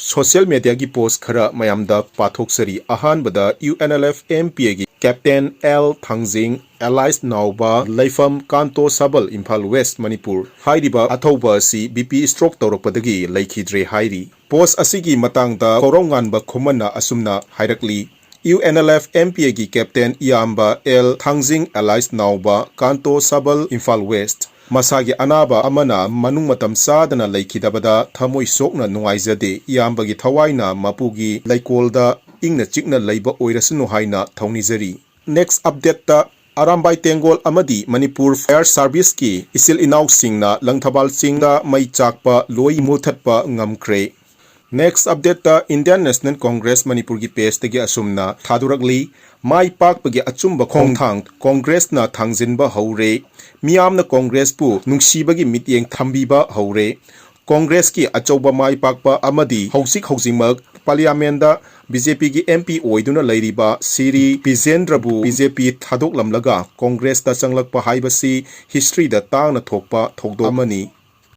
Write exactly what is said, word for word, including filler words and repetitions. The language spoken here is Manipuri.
ꯁꯣꯁꯤꯌꯦꯜ ꯃꯦꯗꯤꯌꯥꯒꯤ ꯄꯣꯁ ꯈꯔ ꯃꯌꯥꯝꯗ ꯄꯥꯊꯣꯛꯆꯔꯤ꯫ ꯑꯍꯥꯟꯕꯗ U N L F M P ꯑꯦꯒꯤ captain L Thangjing, alias Naoba, ꯂꯩꯐꯝ ꯀꯥꯟꯇꯣ ꯁꯥꯕꯜ, ꯏꯝꯐꯥꯜ ꯋꯦꯁ, ꯃꯅꯤꯄꯨꯔ ꯍꯥꯏꯔꯤꯕ ꯑꯊꯧꯕ ꯑꯁꯤ ꯕꯤ ꯄꯤ ꯁ꯭ꯇ꯭ꯔꯣꯛ ꯇꯧꯔꯛꯄꯗꯒꯤ ꯂꯩꯈꯤꯗ꯭ꯔꯦ ꯍꯥꯏꯔꯤ꯫ ꯄꯣꯁ ꯑꯁꯤꯒꯤ ꯃꯇꯥꯡꯗ ꯀꯧꯔꯧꯉꯥꯟꯕ ꯈꯨꯃꯟꯅ ꯑꯁꯨꯝꯅ ꯍꯥꯏꯔꯛꯂꯤ, U N L F M P ꯑꯦꯒꯤ captain Iyamba L Thangjing, alias Naoba, Kanto Sabal, Imphal west. ꯃꯁꯥꯒꯤ ꯑꯅꯥꯕ ꯑꯃꯅ ꯃꯅꯨꯡ ꯃꯇꯝ ꯆꯥꯗꯅ ꯂꯩꯈꯤꯗꯕꯗ ꯊꯃꯣꯏ ꯁꯣꯛꯅ ꯅꯨꯡꯉꯥꯏꯖꯗꯦ꯫ ꯏꯌꯥꯝꯕꯒꯤ ꯊꯋꯥꯏꯅ ꯃꯄꯨꯒꯤ ꯂꯩꯀꯣꯜꯗ ꯏꯪꯅ ꯆꯤꯛꯅ ꯂꯩꯕ ꯑꯣꯏꯔꯁꯅꯨ ꯍꯥꯏꯅ ꯊꯧꯅꯤꯖꯔꯤ꯫ Next update ꯇ ꯑꯔꯥꯝꯕꯥꯏ ꯇꯦꯡꯒꯣꯜ ꯑꯃꯗꯤ ꯃꯅꯤꯄꯨꯔ ꯐꯥꯌꯔ ꯁꯥꯔꯚꯤꯁꯀꯤ ꯏꯆꯤꯜ ꯏꯅꯥꯎꯁꯤꯡꯅ ꯂꯪꯊꯕꯥꯜ ꯆꯤꯡꯗ ꯃꯩ ꯆꯥꯛꯄ ꯂꯣꯏ ꯃꯨꯊꯠꯄ ꯉꯝꯈ꯭ꯔꯦ꯫ Next update ꯇ Indian National Congress ꯃꯅꯤꯄꯨꯔꯒꯤ ꯄꯦꯖꯇꯒꯤ ꯑꯁꯨꯝꯅ ꯊꯥꯗꯣꯔꯛꯂꯤ, ꯃꯥꯏ ꯄꯥꯛꯄꯒꯤ ꯑꯆꯨꯝꯕ ꯈꯣꯡꯊꯥꯡ ꯀꯣꯡꯒ꯭ꯔꯦꯁꯅ ꯊꯥꯡꯖꯤꯟꯕ ꯍꯧꯔꯦ꯫ ꯃꯤꯌꯥꯝꯅ ꯀꯣꯡꯒ꯭ꯔꯦꯁꯄꯨ ꯅꯨꯡꯁꯤꯕꯒꯤ ꯃꯤꯠꯌꯦꯡ ꯊꯝꯕꯤꯕ ꯍꯧꯔꯦ꯫ ꯀꯣꯡꯒ꯭ꯔꯦꯁꯀꯤ ꯑꯆꯧꯕ ꯃꯥꯏ ꯄꯥꯛꯄ ꯑꯃꯗꯤ ꯍꯧꯖꯤꯛ ꯍꯧꯖꯤꯛꯃꯛ ꯄꯥꯔꯂꯤꯌꯥꯃꯦꯟꯗ ꯕꯤ ꯖꯦ ꯄꯤꯒꯤ ꯑꯦꯝ ꯄꯤ ꯑꯣꯏꯗꯨꯅ ꯂꯩꯔꯤꯕ ꯁꯤꯔꯤ ꯕꯤꯖꯦꯟꯗ꯭ꯔꯕꯨ ꯕꯤ ꯖꯦ ꯄꯤ ꯊꯥꯗꯣꯛꯂꯝꯂꯒ ꯀꯣꯡꯒ꯭ꯔꯦꯁꯇ ꯆꯪꯂꯛꯄ ꯍꯥꯏꯕꯁꯤ ꯍꯤꯁꯇ꯭ꯔꯤꯗ ꯇꯥꯡꯅ ꯊꯣꯛꯄ ꯊꯧꯗꯣꯛ ꯑꯃꯅꯤ꯫